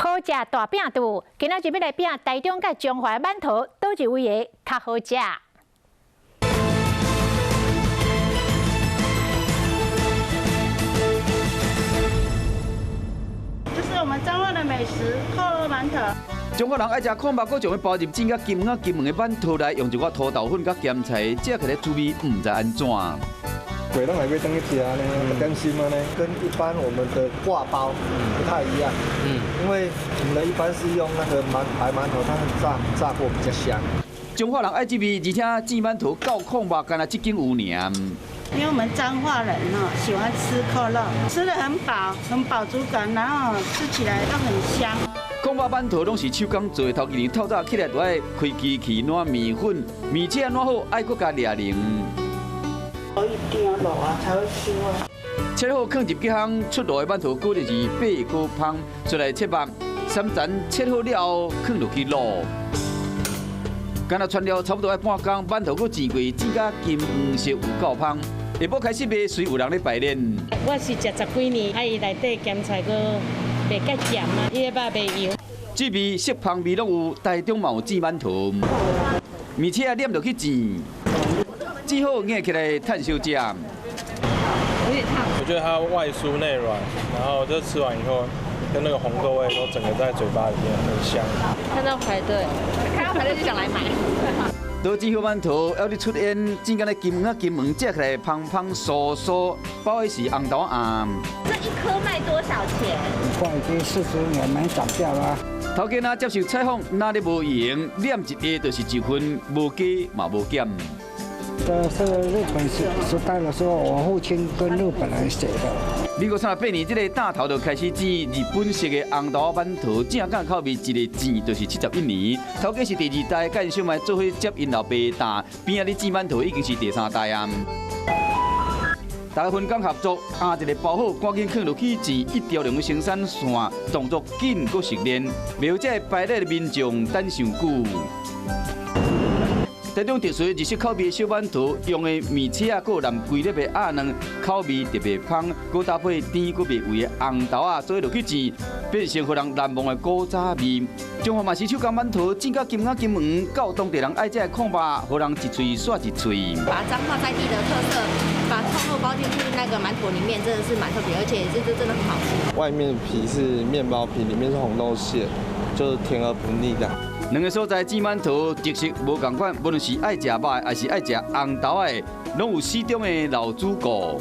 好食大餅肚，今仔日欲來拚台中佮彰化饅頭，佗一位的較好食？這是我們彰化的美食，扣肉饅頭。彰化人愛食炕肉，閣將伊包入煎甲金黃金黃的饅頭內，用一寡土豆粉佮鹹菜，食起來滋味毋知按怎。鬼攏會欲轉去食呢，點心呢，跟一般我們的掛包不太一樣。因為我們的一般是用那個白饅頭，它是炸炸過比較香。彰化人愛這味，而且煎饅頭到炕肉，干焦這間有爾。因為我們彰化人哦，喜歡吃扣肉，吃得很飽，很飽足感，然後吃起來都很香。炕肉饅頭攏是手工做的，頭一日透早起來就愛開機器攑麵粉，麵漿攑好愛閣加掠零。一定要滷啊，才會 Q 啊。切好囥入去烘，出爐的饅頭果然是白閣芳，出來切肉，三層切好了後，囥落去滷。干焦汆了差不多愛半工，饅頭閣煎過，煎甲金黃色有夠芳。下晡開始賣，隨有人咧排練。我是食十幾年，啊伊內底鹹菜閣袂較鹹啊，伊的肉袂油。這味色芳味攏有，台中嘛有煎饅頭，麵漿攕落去煎。煎好捏起來趁燒食。有點燙。我覺得它外酥內軟，然後就吃完以後，跟那個紅豆味都整個在嘴巴裡面很香。看到排隊，看到排隊就想來買。都煎好饅頭，猶咧出煙，煎甲咧金黃金黃，食起來芳芳酥酥，包的是紅豆餡。這一顆賣多少錢？五塊已經40年沒漲價啦。頭家若接受採訪，哪裡無閒，念一下就是一份，無加嘛無減。這是日本時代的時候，我父親跟日本人學的。民國38年，這個大頭就開始煎日本式的紅豆饅頭，正港口味一个煎就是71年。頭家是第二代，佮𪜶小妹做伙接𪜶老爸擔，邊仔咧煎饅頭已經是第三代啊。大家分工合作，壓一个包好，趕緊囥落去煎，一條龍的生產線，動作緊閣熟練，袂這個排列的民眾等上久。台中特殊日式口味的小饅頭，用的麵漿閣有含規粒的鴨卵，口味特別芳，閣搭配甜閣袂味的紅豆仔，做伙落去煎，變成予人難忘的古早味。彰化嘛是手工饅頭，煎甲金黃金黃，夠當地人愛食的炕肉，予人一喙煞一喙。把彰化在地的特色，把炕肉包進去那個饅頭裡面，真的是蠻特別，而且這真的很好吃。外面皮是麵包皮，裡面是紅豆餡，就是甜而不膩的。兩個所在煎饅頭特色無仝款，無論是愛食肉的，還是愛食紅豆的，攏有死忠的老主顧。